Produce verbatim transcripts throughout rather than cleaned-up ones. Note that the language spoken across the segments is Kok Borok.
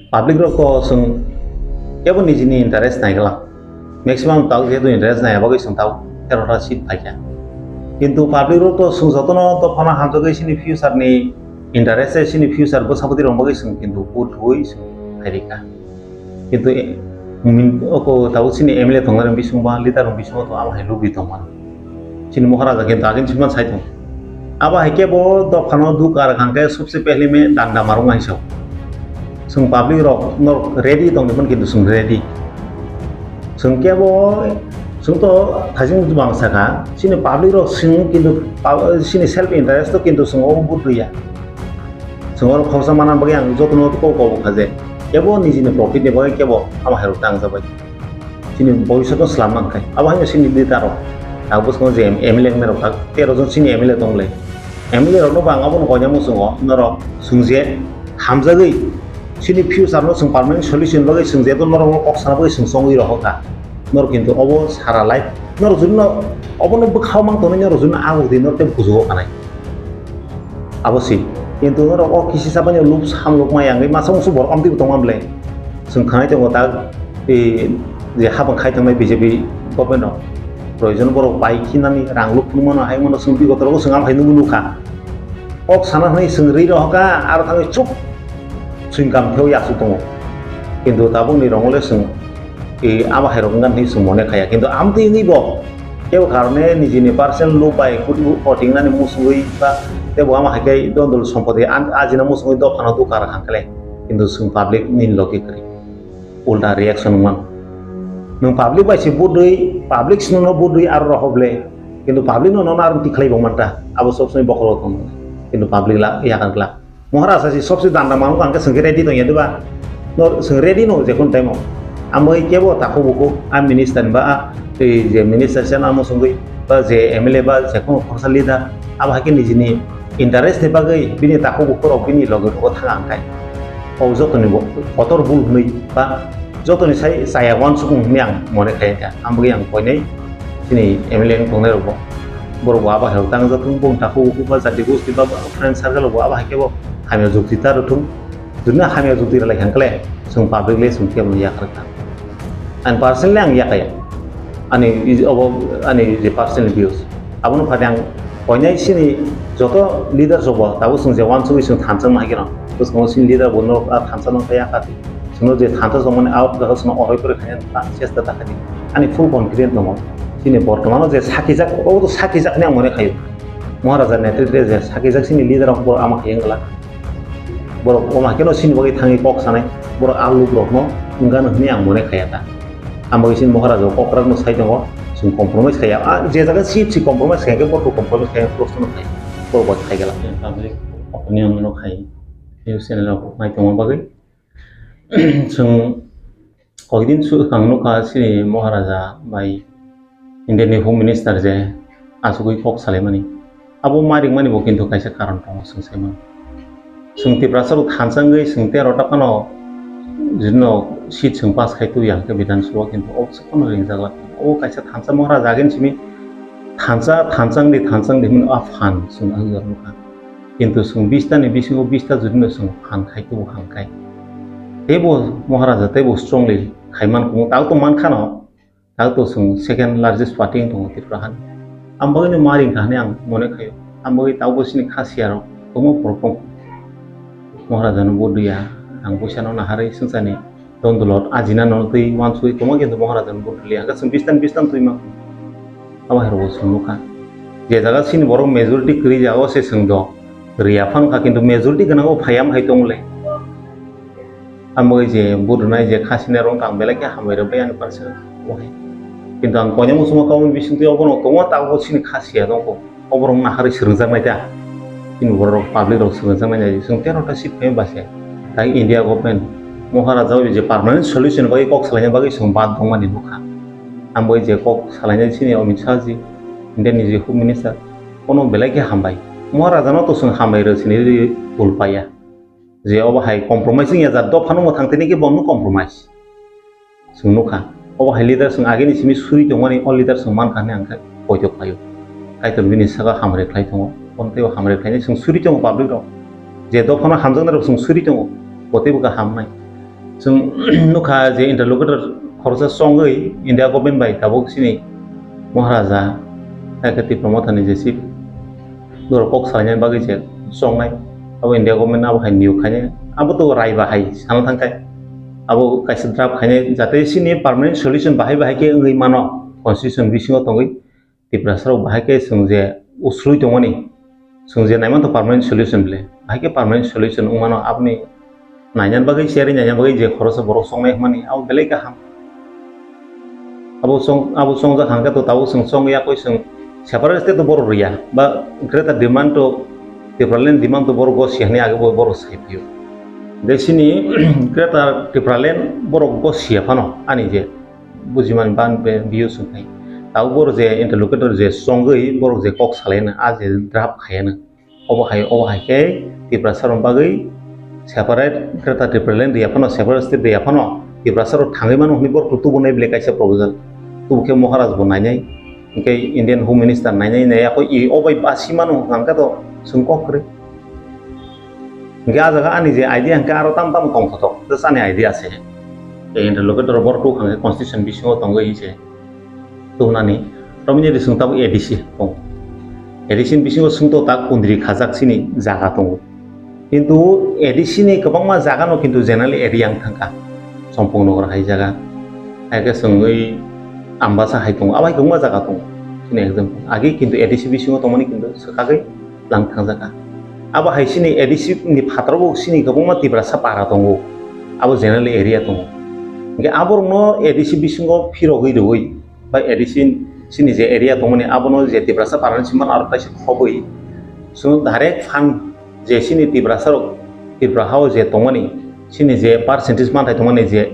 Public rok to chwng kebo nijini interest nai glak. Maximum tao jehetu interest nai, bagwi chwng tao terota seat phaikha. Kintu public rok to chwng jotono dophano hamjagwi chini future ni interest se, chini future bwsabwtwi rok bagwi chwng kintu vote rwui chwng phairikha. Kintu e, min-, oko tabuk chini M L A tongnai rok bisingo ba leader rok bisingo to abo hai lobby tongmani. Chini Maharaja kintu agini sima sai tong. Abo hai khe bo dophano dukar hwnkhe subse pehle me danda marung hai sao. Chwng public rok no ready tongmani kintu chwng ready. Chwng kebo chwng to thajing bang saka chini public rok chwng kintu pa-, chini self interest to kintu chwng obo but ya. Chwng oro khoroksa manna bagwi ang jotono kok kok kha je kebo nijini profit ni bagwi kebo abo hai rok tang jabai. Chini bhobishyot no slam nang khai. Abo hai chini leader rok. Ang bwskango je M L A wng rok tak tero jon chini M L A tong le. M L A rok no bang abo no koina muchungo norok chwng je hamjagwi chini future no chwng permanent solution bagwi chwng je norok no kok sana bagwi chwng chongwi rok kha. Norok kintu obo sara life norok jodi no obo no bwkha mang tonwi norok jodi no aguk di norok tei bujugo kanai. Abo si. Kintu norok o kisi sabani lub samlok mai ang masa musu borok amtwi tongma ble. Chwng khanai tongo tak, e, je habang khai tongnai B J P government rok. Proyojon borok bai khinani rang luk phunukmano hai mano chwng bigoto rogo chwng am hai nukmano nukha. Kok sana hwnwi chwng rwi rohokha aro thangwi chuk chwng kam pheo yasuk tongo. Kintu tabukni rongole chwng, e, abo hai rok wngkha hwnwi chwng mone khaya. Kintu amtwi wngwi bo kebo karone nijini personal lub bai kut-, kotingnani musugwi ba tebo ama hai khe dondol sompoti an-, ajina musugwi dophano dukar hangkhle. Kintu chwng public nini logi kwrwi. Ulta reaction wngmano. Nwng public bai se vote rwi, public se nono vote rwi aro rohor ble. Kintu public no nono aro tikhlai bo manta. Abo sob somoi bokol o tong. Kintu public la yakar glak. Maharaja si sobse danda manuk ang khe chwng khe ready tongya diba? No chwng ready no je kun time o. Amoi kebo takhuk bukhuk a minister ba a tei je minister se namo chwngwi ba je M L A ba je kun khorsa leader abo hai khe nijini interest ni bagwi bini takhuk bukhuk rok bini loge rogo thang ang khai. O jotoni bo kotor bul hwnwi ba jotoni sai chaya uansukmung hwnwi ang mone khai kha. Ang bagwi ang koinai chini M L A wng tongnai rok bo borok bo abo hai rok tang jatung bung takhuk bukhuk ba jati gosti ba friend circle rok bo abo hai khe bo hamya jukti ta rwthung. Jodi no hamya jukti rwlai kha khle chwng public le chwng kebo no yakarwi kha. Ang personally ang yakaya. Ani obo ani je personal views. Abono phade ang koinai sini joto leaders rok bo tabuk chwng je uansugwi chwng thansa ma hai khe no. Bwskango sini leader bo no a thansa no kaya kha. Chwngno je thansa chongmani a jaga chwngno ohoi pore khaina ta chesta ta khaidi. Ani full confident tongo. Chini bortomano je sakijak, obo to sakijak hinwi ang mone khaio. Maharaja netritwe je sakijak chini leader rok bo ama khe wngla. Borok omo hai kheno chini bagwi thangwi kok sanai, borok a luk rokno wngano hinwi ang mone khaya ta. Ang bagwi chini Maharaja o kok kwrak no sai tongo, chwng compromise khaya. A je jaga si si compromise khaya khe borok compromise khaya proshno no khai. Borok bai khai gala. Public opinion no khai. News channel rok nai tongma bagwi. Chwng koidin swkang nukha chini Maharaja bai Indian ni Home Minister je achugwi kok salaimani. Abo ma ringmani bo kintu kaisa karon tongo chwng saimano. Chwng Tiprasa rok thansa wngwi chwng tero ta phano jino seat chwng pass khai tuya hwnkhe Bidhan Sabha kintu o swkang ringjak la. O kaisa thansa Maharaja agin simi thansa, thansa wngdi, thansa wngdi hwnwi a phan chwng ang nukha. Kintu chwng bista ni bisingo bista jodi no chwng phan khai tubu hang khai. Teibo Maharaja teibo strongly khai man kumo, tao to man khano, tao to chwng second largest party wng tongo Tripura hani. Ang bagwi no ma ring kha hinwi ang mone khaio. Ang bagwi tao bo chini kha siya rok kwbangma borok tong. Maharaja no vote rwya, ang puisa no naharwi swngchani. Don dulot ajina no twi uansugwi kwbangma kintu Maharaja ni vote rwliya. Hwnkhe chwng bistan bistan twi ma. Abo hai rokbo chwng nukha. Je jaga chini borok majority kwrwi jaga o se chwng do. Rwya phano kha kintu majority gwnang o phaiya hai tong le. Amo je vote rwnai je kha sini rong kang belai khe hambai rw bai ani parsa o hai. Kintu ang koinai muchungma kaumni bisingtwi obono kwbangma tabuk chini kha siya tongo. Oborok naharwi swrwngjaknai ta. Chini borok public rok swrwngjaknai nai. Chwng tero ta seat phai base. Tai India government Maharaja bai je permanent solution bai kok salaina bagwi chwng bad tongmani nukha. Ang bai je kok salainai chini Amit Shah ji, India ni je Home Minister, kono belai khe hambai. Maharaja no to chwng hambai rw sini ri bul paiya. Je obo hai compromise wngya jat dophano mwthang tini khe bono compromise. Chwng nukha, obo hai leader chwng agini simi suri tongmani, o leader chwng mankha hinwi ang khe poito khlaio. Kaitor bini saka hamari khlai tongo, bono teibo hamari khlainai chwng suri tongo public rok. Je dophano hamjaknai rok chwng suri tongo, bo teibo kha hamnai. Chwng nukha je interlocutor khoroksa chongwi India government bai tabuk chini Maharaja, hai khe Tipra Mothani je chief, borok kok salaina bagwi je chongnai, abo India government abo hai niyok khainai, abo to rai ba hai sana thangkhai, abo kaisa draft khainai, jate chini permanent solution bahai bahai khe wngwi mano constitution bisingo tongwi. Tiprasa rok bahai khe chwng je usrui tongmani, chwng je naimanto permanent solution ble, bahai khe permanent solution wngmano, aboni nainani bagwi, cherwi nainani bagwi je khoroksa borok chongnai hwnmani, abo belai kaham. Abo chong, abo chongjak hangkhe to tabuk chwng chong yakwi chwng separate state to borok rwya, ba greater demand to Tipraland demand to borok gosi hwnwi age bo borok sai phio. De chini greater Tipraland borok gosi ya phano ani je bujimani ban be biyo sungkhe. Tabuk borok je interlocutor je chongwi borok je kok salaina, a je draft khayana. Obo hai, obo hai khe Tiprasa rok bagwi separate greater Tipraland rwya phano, separate state rwya phano Tiprasa rok thangwi mano hwnwi borok tubunai belai kaisa proposal. Tubu khe Maharaj bo nainai, hinkhe Indian Home Minister nainai, nai yakho i obai basi mano hwnkha khe to chwng kok kwrwi. Hinkhe a jaga ani je idea hinkhe aro tamo tamo tongthotok, just ani idea se. Tei interlocutor borok tubukha hinkhe constitution bisingo tongwi se. Tubunani, romni de chwng tabuk A D C tongo. A D C ni bisingo chwng to tak kundri khajak chini jaga tongo. Kintu A D C ni kwbangma jaga no kintu general area wng thangkha. Sompong Nagar hai jaga. Hai khe chwngwi Ambasa hai tongo. Abo hai kwbangma jaga tongo. Chini example. Agi kintu A D C bisingo tongmani kintu swkagwi lang thangjakha. Abo hai chini A D C ni phataro bo chini kwbangma Tiprasa para tongo. Abo general area tongo. Hinkhe aborokno A D C bisingo phirogwi rwui ba A D C chini je area tongmani abono je Tiprasa parani siman aro kaisa khobwi chwng direct fund je chini Tiprasa rok Tripura hao je tongmani chini je percentage manthai tongmani je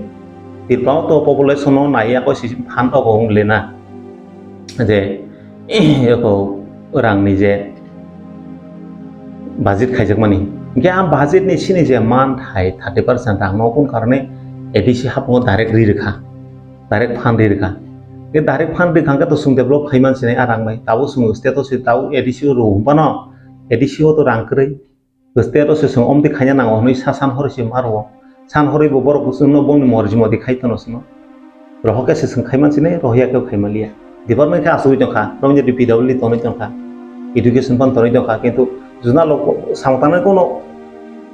Tripura to population no nai yakho si fund rok wng lena je yako rangni je budget khaijakmani. Hinkhe a budget ni sini je manthai thirty percent rang no kun karone A D C hapungo direct ri rwkha, direct fund ri rwkha. Ke direct fund ri khangkhe to sung develop khaiman sinai a rang bai. Tabo sung state o se tabo A D C o ro humpano A D C o to rang kwrwi. State o se sung omti khaina nango hwnwi sa san hori se ma rwo. San hori bo borok no bongni morji modi khai tono sino. Rohok khe se chwng khaiman sinai, rohya khe khaiman liya. Department khe asugwi tongkha, romjadi P W D tonwi tongkha, education phan tonwi tongkha, kintu juna lok samung tangnai kono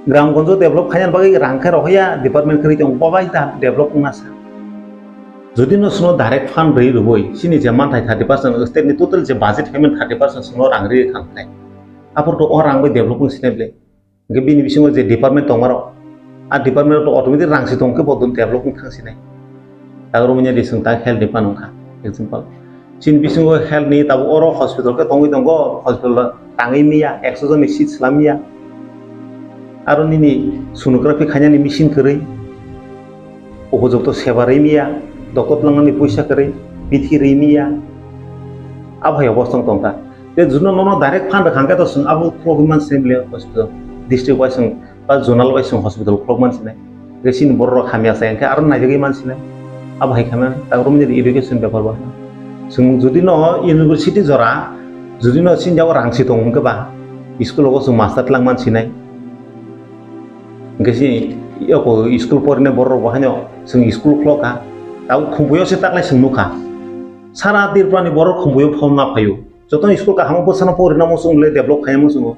gram gonjo develop khaina bagwi rang khe rohya department kwrwi tongo, bobai ta develop wngna sa. Jodi no sino direct fund rwi rwboi, sini je manthai thirty percent, state ni total je budget payment thirty percent sino rang rwi kha khlai. Apor to o rang bai develop wng sinai ble. Hingke bini bisingo je department tongmarok, a department rok to automatic rang si tongkhe bo develop wng thang sinai. Tag romwi nadi chwng tak health ni phano wngkha, example. Chini bisingo health ni tabuk oro hospital khe tongwi tongo, hospital tangwi miya, ekso jon ni seat swlam miya. Aro nini sonography khainani machine kwrwi, upojukto seba rwi miya, doctor twlangnani puisa kwrwi, bithi rwi miya. Abo hai obosta wng tongkha. Tei juna nono direct fund rwkha hwnkhe to chwng abo khulogwi man sinai bwle hospital, district wise chwng ba zonal wise chwng hospital khulok man sinai. Tei chini borok rok hamya sa hwnkhe aro naijagwi man sinai. Abo hai khe mano, tak romjadi education bepar bo. Chwng jodi no university jora, jodi no chini jago rang si tong hwnkhe ba, school o chwng master twlang man sinai. Hwnkhe chini yoko school porinai borok rok bo haino chwng school khulok kha. Tabuk khumbuio se taklai chwng nukha. Sara Tripura ni borok khumbuio phone ma phaio. Joto school kaham bwsano pori namo chwng le develop khai mo chwngo.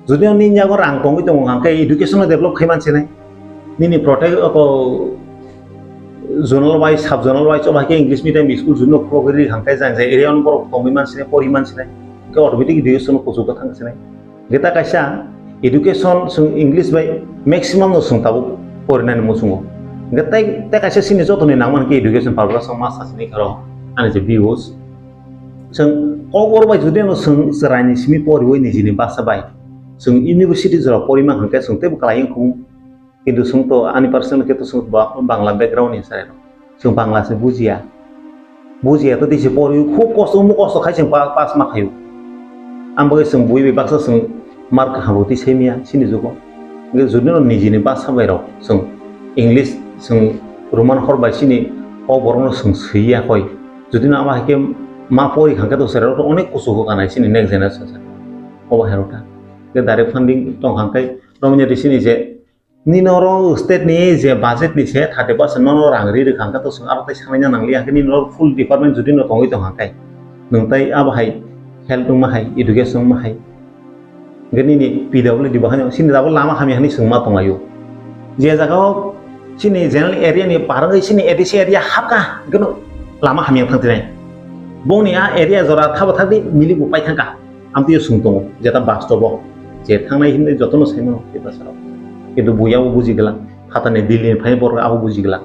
Jodi o nini yago rang tongwi tongo hwnkhe education no develop khai man sinai. Nini protect ko zonal wise, sub zonal wise obo hai khe English medium school jodi no khulogwi ri hwnkhe jang jang area no borok tongwi man sinai, pori man sinai. Hwnkhe automatic education no kuchuk thang sinai. Hwnkhe ta kaisa education chwng English bai maximum no chwng tabuk porinani muchungo. Hwnkhe tei, tei kaisa chini jotoni nangmani khe education purpose ma sa sini kharo ani je views. Chwng Kokborok bai jodi ano chwng chwraini simi poriwi nijini basa bai chwng university jora porima hwnkhe chwng teibo kwlai wngkhu. Kintu chwng to ani personal khe to chwng ba-, Bangla background ni chwrai rok. Chwng Bangla se bujiya. Bujiya to tei se poriwi khub kosto, omo kosto khai chwng pa-, pass ma khaio. Ang bagwi chwng bui bai baksa chwng mark kaham rw twi sai maya chini jugo. Hwnkhe jodi no nijini basa bai rok chwng English, chwng Roman hor bai chini Kokborok no chwng swi ya koi. Jodi no abo hai khe ma pori kha hwnkhe to chwrai rok to onek kuchugo kanai chini next generation se. Obo hai rok ta. Hwnkhe direct funding tong kha hwnkhe romni ri chini je Nini oro state ni je budget ni se thirty percent nono rang ri rwkha hwnkhe to chwng aro tai sanai na nang liya, hwnkhe nini oro full department jodi no tongwi tong kha khe, nwng tai abo hai health wngma hai, education wngma hai, hwnkhe nini P W D bo haino chini abo lama hamya hinwi chwng ma tong lai o. Je jaga o chini general area ni par wngwi chini A D C area hap kha, hwnkhe no lama hamya thang tinai. Bongni a area jora thabo thakdi milik bo pai thang kha. Amtwi swng tongo, jeta bastobo je thangnai hinwi jotono sai mano Tiprasarok. Kintu buya bo buji glak, phatani Delhi ni phai borok abo buji glak.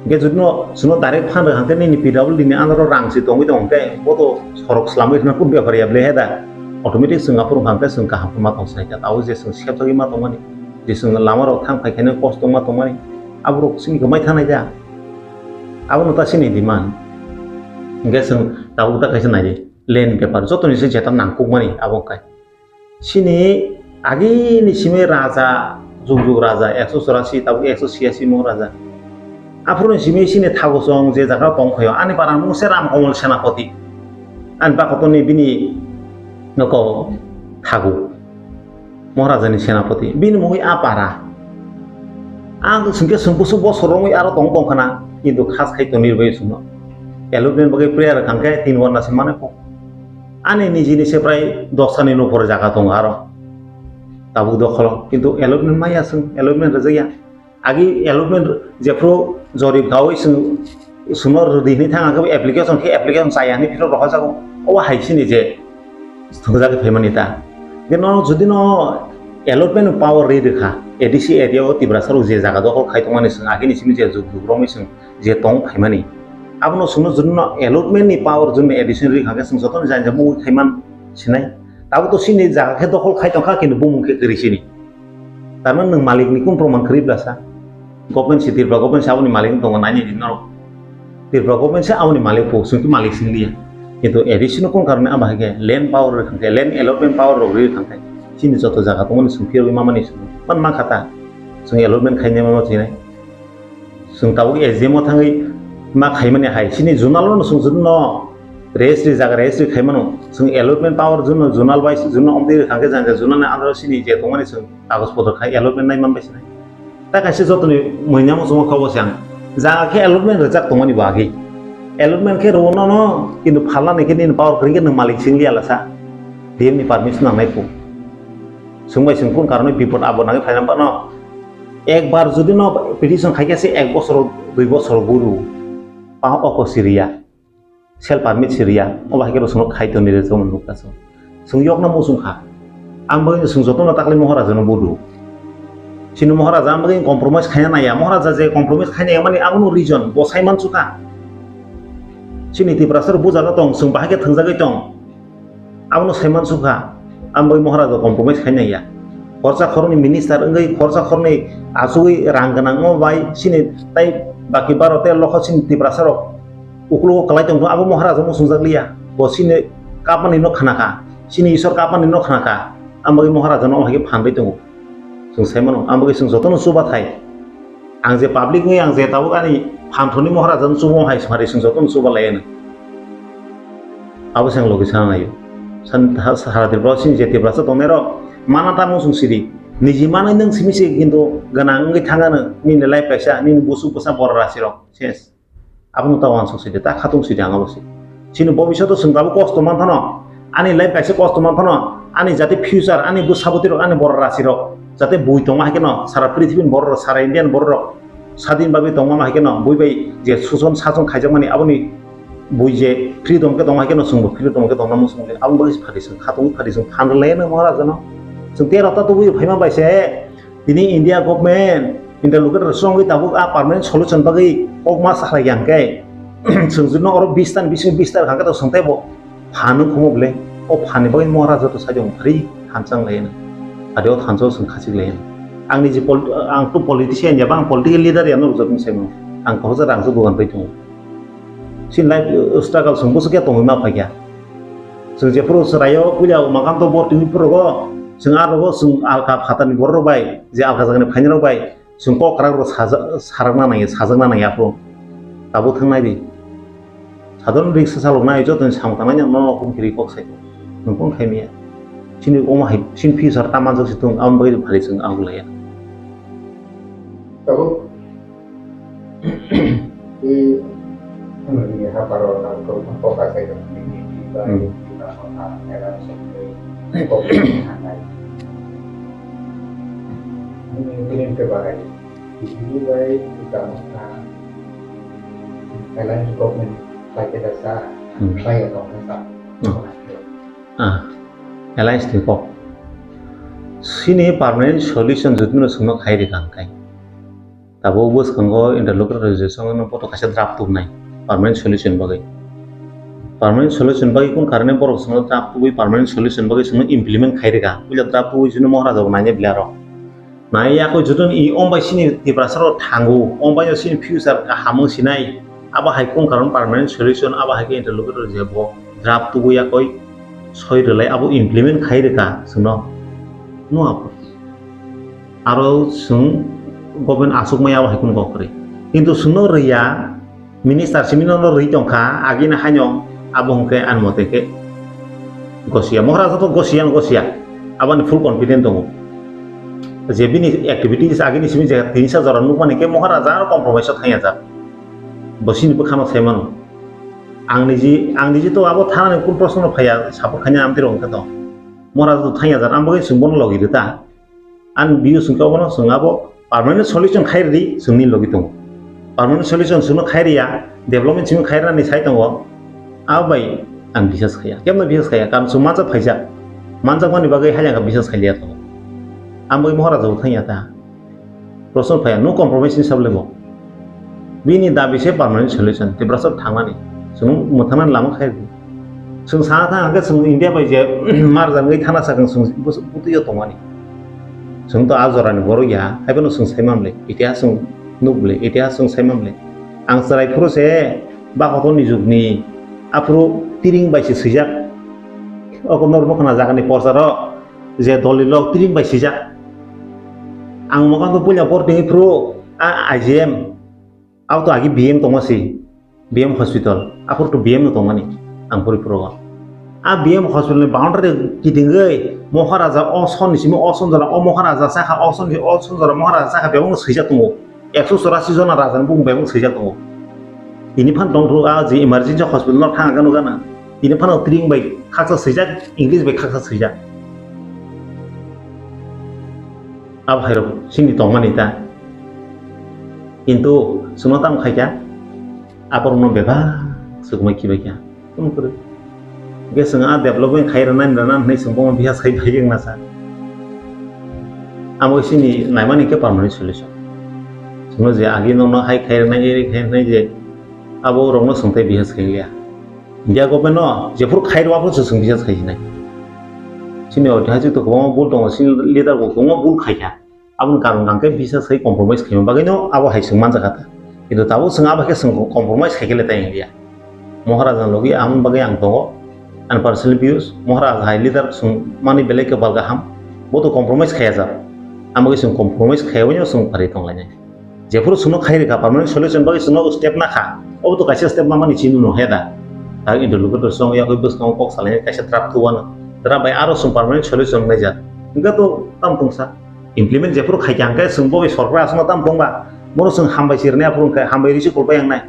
Hwnkhe jodi no chwngno direct phan rwkha hwnkhe nini P W D ni under o rang se tongwi tongo hwnkhe bo to sorok slamwi khna kut bepar ya ble he da. Automatic chwng aphuru hwnkhe chwng kaham ma tong sai kha. Abo je chwng sep jagwi ma tongmani, je chwng lama rok thang phai khaino kosto ma tongmani, aborok chini kwmai thanai da. Abono ta chini demand. Hwnkhe chwng tabuk ta kaisa nai di. Land bepar jotoni se jeta nangkukmani abo wngkha. Chini agini simi raja, jug jug raja, ekso churasi, tabuk ekso chiyasi mo raja. Aphuruni simi chini thago chwng je jaga tong phaio, ani bara mung se Ram Komol Senapati. Ani bakotoni bini noko thago. Maharajani Senapati, bini mungwi a para. Ang singke sungkusu bosor romwi aro tong tong khana, kintu khas khai tonwi rwbai sungno. Allotment bagwi prayer kangkhe tin wanda se mane kok. Ani nijini se prai dosa ni nupor jaga tongo aro. Tabuk dokholo, kintu allotment maya sung, allotment rwjakya. Agi allotment jephru jorib gawi sung, sungno rwdi hinwi thang khe application khe application chaya hinwi phiro rohorjago. Obo hai sini je thwngjagwi phaimani ta. Hwnkhe no jodi no allotment power rwi rwkha, A D C area o Tiprasa rok je jaga dokhol khai tongmani sung, agini simi je jug jug romwi sung je tong phaimani. Abono sungno jodi no allotment ni power jodi no A D C rwi kha khe sung jotono jani jani mungwi khaiman sinai. Tabuk to sini jaga khe dokhol khai tongkha, kintu bumung khe kwrwi sini. Tarmani nwng malik ni kun proman kwrwi blasa? Government se, Tripura government se aboni malik wng tongo, naini di norok. Tripura government se aboni malik po, chwng khe malik sing liya. Kintu A D C no kun karone abo hai khe land power rwkha khe, land allotment power rok rwkha khe, chini joto jaga tongmani chwng phiyogwi mamani chwng man mankha ta. Chwng allotment khainai mano thinai. Chwng tabuk S D M o thangwi ma khaimani hai, chini zonal no chwng jotono rest rijak, rest ri khaimano. Chwng allotment power jotono zonal bai jotono omtwi rwkha khe jang jang zonal ni under o chini je tongmani chwng kagoj potro khai allotment nai man bai sinai. Ta kaisa jotoni muinyamo chwngma kha obo se ang. Jaga khe allotment rwjak tongmani bo agwi. Allotment khe rwo nono, kintu phalnani khe nini power kwrwi khe nwng malik sing liya lasa. D M ni permission nangnai kho. Chwng bai chwng kun karone bipod apod nangwi phaina phano. Ekbar jodi no petition khai khe se ek bosor, dui bosor guru. Pa oko siriya. Self permit siriya, obo hai khe bo chwngno khai tonwi rw chwngno nukha chwng. Chwng yokna muchung kha. Ang bagwi chwng jotono takle Moharaja no budu. Chini Moharaja ang bagwi compromise khaina naiya. Moharaja je compromise khaina naiya mani abono reason bo sai manchukha. Chini Tiprasa rok bujago tong, chwng bahai khe thwngjagwi tong. Abono sai manchukha. Ang bagwi Moharaja compromise khaina naiya. Khorsa khoroknwi minister wngwi, khorsa khoroknwi achugwi rang gwnangma bai chini tai baki baro tei lokho chini Tiprasa rok. Uklogo kwlai tongkha, abo Moharaja no swngjak liya. Bo chini kapmani no khna kha, chini Isor kapmani no khna kha. Ang bagwi Moharaja no hai khe phan bai tongo. Chwng sai mano, ang bagwi chwng jotono chubathai. Ang je public wngwi ang je tabuk ani phan thoni Moharaja no chuba hai sari chwng jotono chuba lai ano. Abo se ang logi sana naio. San, ha, sara Tripura o chini je Tiprasa tongnai rok mana tamo chwng siri. Niji manwi nwng simi se kintu gwnang wngwi thang ano, nini life kaisa, nini busu bwsa bora rasi rok. Ses. Abono ta uansuk sidi, ta khatung sidi ang abo se. Chini bobisyoto chwng tabuk kosto man phano, ani life kaisa kosto man phano, ani jate future, ani bwsa bwtwi rok, ani bora rasi rok, jate bui tongma hai kheno sara prithibini borok rok, sara Indian borok rok sadin bagwi tongma hai kheno bui bai je suson sason khaijakmani aboni bui je freedom khe tongma hai kheno chwngbo freedom khe tongna muchung khe aboni bagwi phari chwng khatungwi phari chwng phan rwlai no Maharajano. Chwng tei rok ta tubui phaima bai se. Tini India government, interlocutor songwi tabuk a permanent solution bagwi kok ma sakhlai yang khe, chwng jino oro bistan bisingo bistar kha khe to swngtai bo phan wng khumo ble, o phan ni bagwi Maharaja to sajong phari thanchang lai no. Ade o thanchang swng khachik lai no. Ang ni je pol-, ang to politician ya, ba ang political leader ya no rwjak ni sai mo. Ang kahsa rang se dogan pai tongo. Sin life struggle swng bwswk ya tongwi ma phai kya. Chwng jephuru chwraio puila makam to bor twi phuru go, chwng aro go chwng alka phatar ni borok rok bai, je alka jaga ni phaini rok bai, chwng kok kwrak rok saja-, sarakna nangya, sajakna nangya aphuru. Tabuk thang nai di. Sadharon riksa chalok nai joto ni samung tang nai no, no hukum kiri kok sai. Nwng kung khai miya. Chini omo hai, chini future ta manjak si tung, aboni bagwi phari chwng ang laya. Tabuk, di, ini haparo nang kau kau kasai kau ini di bai Hmm. di nama alliance ni kau ini hanai. Ini ini ke bai di bai kita masa alliance government bai kita sa Hmm. bai atau sa. Hmm. Ah, alliance ni kok. Sini permanent solution jotino songno khai rikha hwnkhe. Tabuk bwskango interlocutor rejak songno boto kaisa draft tubunai permanent solution bagwi. Permanent solution bagwi kun karone borok songno draft tubui permanent solution bagwi songno implement khai rikha. Puila draft tubui sini Moharaja bo nainai bwle aro. Nai yakui joto ni om bai sini Tiprasa rok thango, om bai sini future kaham wng sinai. Abo hai kung karon permanent solution, abo hai khe interlocutor je bo draft tubu yakui soi rwlai abo implement khai rwkha chwngno. No abo. Aro chwng government aswk maya abo hai kung kok kwrwi. Kintu chwngno rwya, Minister simi no rwi tongkha, agini haino abo hwnkhe ani mote khe gosiya. Moharaja to gosiya no gosiya. Aboni full confident tongo. Je bini activities agini simi je tinsa jora nukmani khe Moharaja aro compromise o thangya jak. Bo sini bwkhano sai mano. Ang niji, ang niji to abo thanani kun proshno no phaiya, support khaina amtwi rok hwnkhe to. Moharaja to thangya jak, ang bagwi chwng bono logi rwta. Ani views hwnkhe obono chwng abo permanent solution khai rwdi chwngni logi tongo. Permanent solution chwngno khai rwya, development chwngno khai rwnani sai tongo. Abo bai ang bisas khaiya. Kebno bisas khaiya? Karon chwng manjak phaijak. Manjakmani bagwi hailangkha bisas khailiya tongo. Ang bai Moharaja bo thangya ta. Proshno phaiya, no compromise ni sable bo. Bini dabi se permanent solution, Tiprasa thangnani. Chwng mwthangnani lama khai rwdi. Chwng sana thang hwnkhe chwng India bai je marjangwi thana sakang chwng bus-, butwi o tongmani. Chwng to a jorani borok ya, haiphano chwng sai mamle, itihas chwng nukle, itihas chwng sai mamle. Ang chwrai phuru se bakoto ni jugni aphuru tiring bai se swijak. Oko norok nukha na jagani poster o je dolilok tiring bai swijak. Ang mokan to puila bor tini phuru a I G M. Abo to agi B M tongma si, B M hospital, aphuru to B M no tongmani, ang pori phuru o. A B M hospital ni boundary kitingwi Moharaja o son ni simi o son jora o Moharaja sakha, o son ni o son jora Moharaja sakha, bebak no swijak tongo. Ekso chorasi jona raja ni bumung bebak no swijak tongo. Tini phan tong phuru a je emergency hospital no thang gano gana. Tini phano tring bai khaksa swijak, English bai khaksa swijak. Abo hai rok sini tongmani ta. Kintu chwngno tamo khaikha, aborokno bebak swkmai kibaikha. Tamo kwrwi. Hwnkhe chwng a development khai rwnai rwna hwnwi chwng bono bihas khai bai wngna sa. Amo sini naimani khe permanent solution. Chwngno je agi nokno hai khai rwnai, eri khai rwnai je abo rokno chwng tei bihas khai liya. India government no jephuru khai rw aphuru chwng bihas khai sinai. Sini oithaisik to kwbangma bul tongo, sini leader bo kwbangma bul khaikha. Aboni karon hwnkhe bisa sai compromise khaima bagwino abo hai chwng manjakha ta. Kintu tabuk chwng abo khe chwng compromise khaikhe le tai wngya. Maharaja ni logi aboni bagwi ang tongo. Ani personal views, Maharaja hai leader chwng mani belai kwbal kaham. Bo to compromise khaiya jak. Aboni bagwi chwng compromise khaiya wino chwng pari tonglainai. Jephuru chwngno khai rwkha permanent solution bagwi chwngno step nakha. Obo to kaisa step namani chini no heda. Tak interlocutor chwng yakwi bwskango kok salainai kaisa draft thubano. Draft bai aro chwng permanent solution naijak. Hwnkhe to tamo tongsa. Implement jephuru khaikha hwnkhe chwng bo bai sorkar aswkno tamo tongba, bono chwng hambai se rwnai, aphuru hwnkhe hambai risi kolpai wngnai.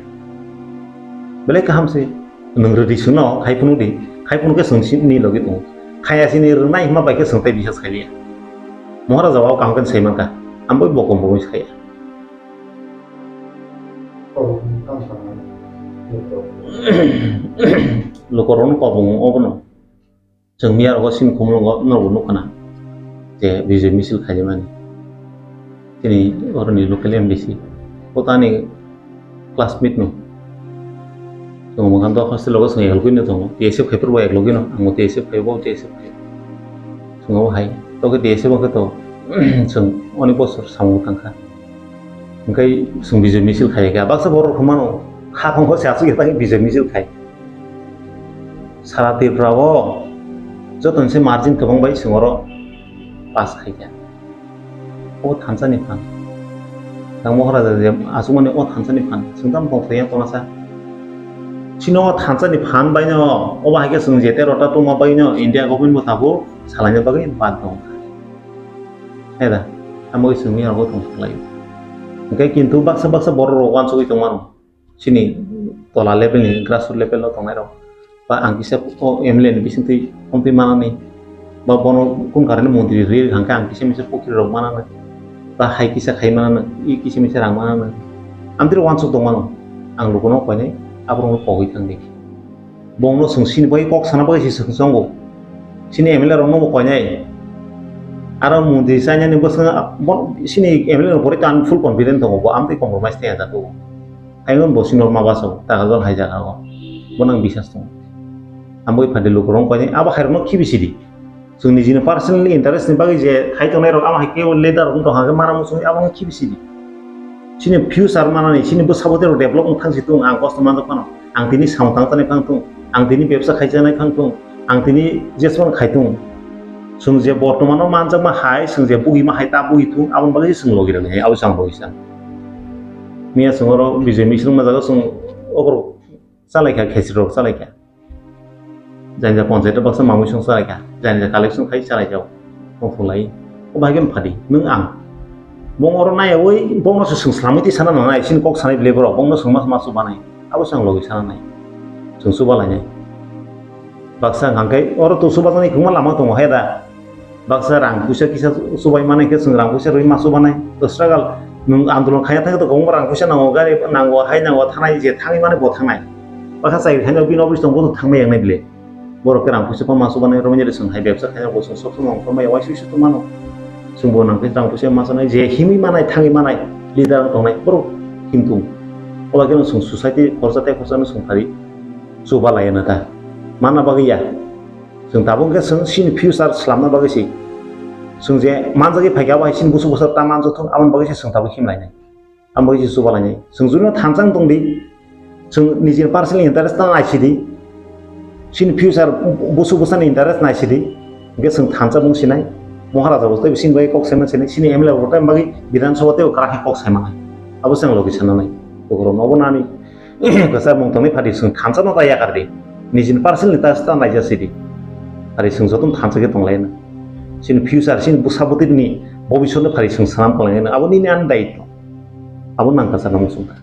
Belai kaham se, nwng rwdi chwngno, khai phunukdi, khai phunukhe chwng sini logi tongo. Khaya sini rwnai hwnma bai khe chwng tei bihas khailiya. Maharaja o kaham khe sai mankha, ang bai bo compromise khaiya. Lukurokno kobong obono. Chwng miya rogo sini khumulwngo norokbo nukha na je bijoy misil khaijak mani. Chini oroni local M D C bo tani classmate no. Chwng mwkhang to hostel o chwng eklogwi no tongo, T S F khai phuru bo eklogwi no, ang bo T S F khai, bo T S F khai. Chwng abo hai to khe T S F bo khe to chwng onek bosor samung tangkha. Hwnkhe chwng bijoy misil khai kha. Baksa borok rok mano, hapang khe se aswk ya, bijoy misil khai. Sara Tripura o joto ni se margin kwbang bai chwng oro pass khai kha. O thansa ni phan. Tang Maharaja je aswk mani o thansa ni phan. Chwng tamo tong thaiya tona sa. Chini o thansa ni phan bai no, obo hai khe chwng je tero ta tongma bai no India government bo tabuk salaina bagwi bad tong kha. Heda, amo chwng miya rogo tong thang lai. Hwnkhe kintu baksa baksa borok rok uansugwi tongmano. Chini tola level ni, grassroots level o tongnai rok. Ba ang kisa o M L A ni bisingtwi phontwi manani. Ba bono kun karani montri rwi hwnkhe ang kisa misa pokri rok manani. Ba hai kisa khai manani, i kisa misa rang manani. Amtwi rok uansuk tongmano. Ang lukuno koinai, aborokno kogwi thangdi. Bongno chwng chini bai kok sana bai se chwng chongo. Chini M L A rokno bo koinai. Aro montri chainani bwskango, bo, chini M L A rok pore to ang full confident tongo, bo amtwi compromise tei ajak o. Ayung bo sini norma baso, tagal jol hai jaga o. Bono ang bisas tongo. Ang bai phadi lukurok koinai, abo hai rokno khibi sidi. Chwng nijini personal interest ni bagwi je khai tongnai rok, abo hai khe leader rok wng tong hwnkhe mara muchungwi abono khibi sidi. Chini future manani, chini bwsabo tei rok develop wng thang si tung, ang kosto manjak phano. Ang tini samung tang tanai phang tung, ang tini bebsa khai chanai phang tung, ang tini jesmano khai tung. Chwng je bortomano manjakma hai, chwng je bugima hai ta bugi thung, aboni bagwi se chwng logi rwli hai, abo se ang logi sa. Miya chwng oro Bijoy Misil wngma jaga chwng oborok chalai kha, khesri rok chalai kha. Jani ja ponchayat o baksa mamui song chalai kha, jani ja collection khai chalai jao. Tongthok lai. O bahai khe phadi, nwng ang. Bong oro naiyawi, bongno se chwng slamwi twi sana nangnai, chini kok sanai bwlai borok, bongno chwng ma, ma chubanai. Abo se ang logi sana nai. Chwng chuba lainai. Baksa hwnkha khe oro to chubajaknai kwbangma lama tongo hai da. Baksa rang puisa kisa chubai manai khe chwng rang puisa rwi ma chubanai. To struggle nwng andolon khaina thangkhe to kwbangma rang puisa nango, gari nango, hai nango, thanai je thangwi mani bo thangnai. Baksa chai khaina bini office tongo, bo to thangmai yangnai bile. Borok khe rang puisa ma chubanai romwi chwng hai bebsa khaina bo chwng sob somoi ongkhormai waisa waisa tongmano. Chwng bo nang khe rang puisa ma chanai je himwi manai thangwi manai leader wng tongnai borok him tung. Ola khe chwng society khorsa tei khorsa no chwng phari chuba laiya na ta. Mana bagwi ya. Chwng tabuk khe chwng chini future swlamna bagwi se. Chwng je manjagwi phaikha abo hai chini busu busa ta manjak thung, aboni bagwi se chwng tabuk him lainai. Aboni bagwi se chuba lainai. Chwng juni thansa wng tong di. Chwng nijini personal interest ta naisidi. Chini future busu busani interest naisidi. Hwnkhe chwng thansa mung sinai. Moharaja bo tei bising bai kok saima sinai. Chini M L A bo tei bagwi Bidhan Sabha tei kwrak khe kok saima nai. Abo chwng logi sana nai. Bokhorok nobo nani. Kwchar mung tongwi phadi chwng thansa no ta yakar di. Nijini personal ni ta sta naija sidi. Phadi chwng jotono thansa khe tong laina. Chini future, chini bwsa bwtwi ni bobisot no phadi chwng swnam tong laina. Abo nini ani daitw. Abo nang kwchar no muchung kha.